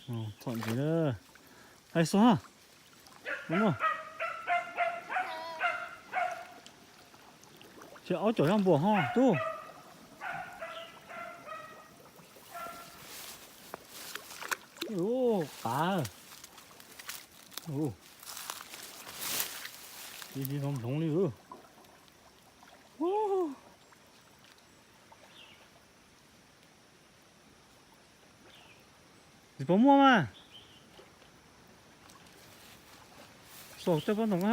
Txhom ntses na. Hais xo ha. Ces aub caum zaj npuas ho tub. Qav. Tib tib hloov hloov li. Tsis pom muaj mas. Xuas tej pob ntoo ko.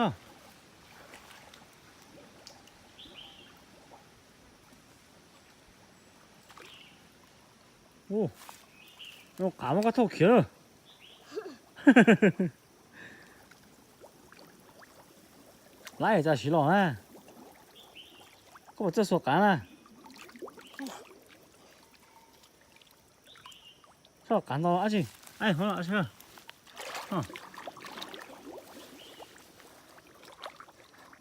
Qav muab koj thauj khiav lawm. Laib tas siv los na. Koj puas txawj xuas qav na? Xuas qav nto dab tsi?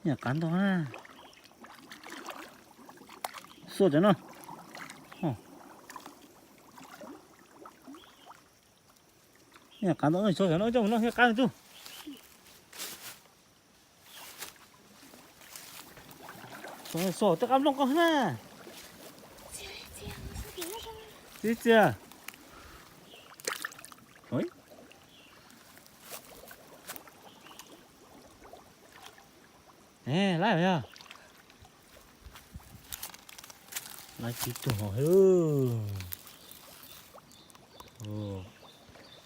Niam qav nto na. Xuas cov no. Niam qav nto, xuas cov no coj mus noj thiab qab tub. Xuas tej qab nplooj ko na. Tib txias. Laib yog. Laib tib tug no.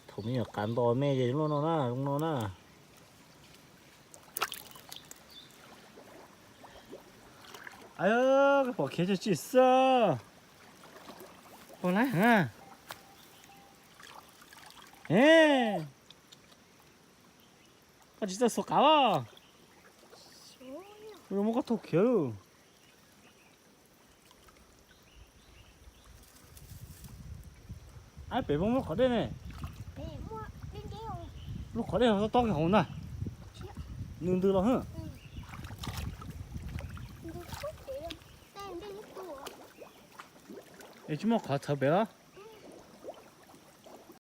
Thaum me nyuam qav nto me ces zoo no na, zoo no na. Pom khiav tsis tsim xwb. Pom laib heev. Koj tsis txawj xuas qav los? Muab koj thauj khiav lauj. Ab, pem muaj lub qhov dej ne. Lub qhov dej tob tob kiag hauv ntag. Nws ntws los. Es tsis muaj qhov txhawv pem los?